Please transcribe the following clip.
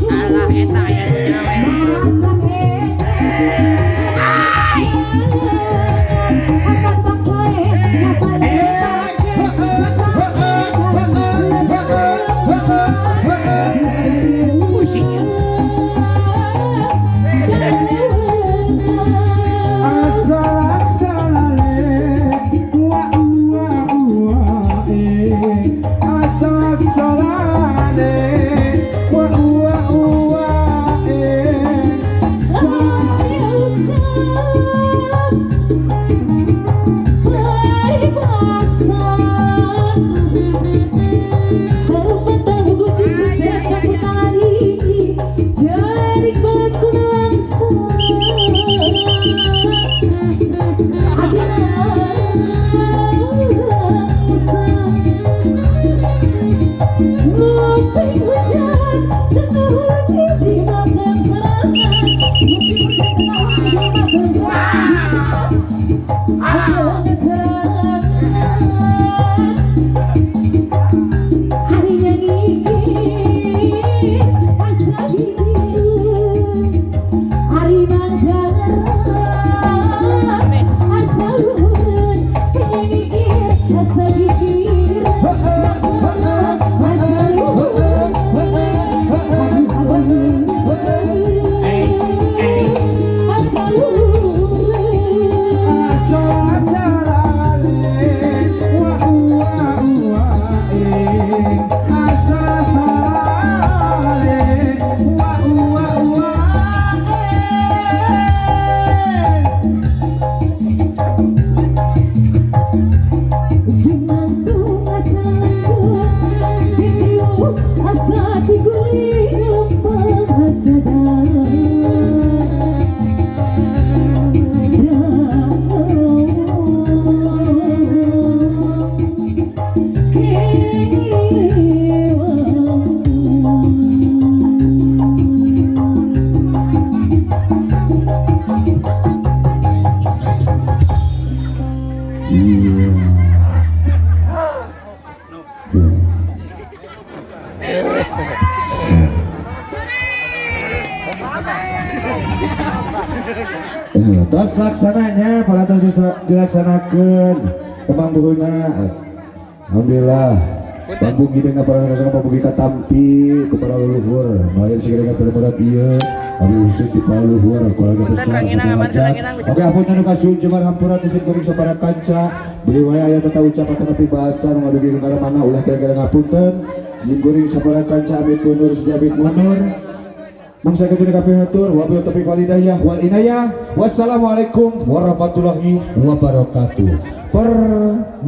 Alah eta aya nu nyawe. Pusing ya. Tos laksananya para dilaksanakan tembang buhuna. Alhamdulillah pabugi dengan para laksana pabugi katampi kepada leluhur mulai segera pada ieu abi khusus di para leluhur keluarga besar segala. Oke, apunten nu kasuhun jemar hampura ti kuring sapara kanca beli wae aya tata ucapan tapi bahasa nu ngadugi kana mana ulah kira-kira ngapunten sim kuring sapara kanca amit mundur sejabit mundur. Mangsa ketua kabeh hatur wabillahi taufiq wal hidayah wal inayah. Wassalamualaikum warahmatullahi wabarakatuh. Permios.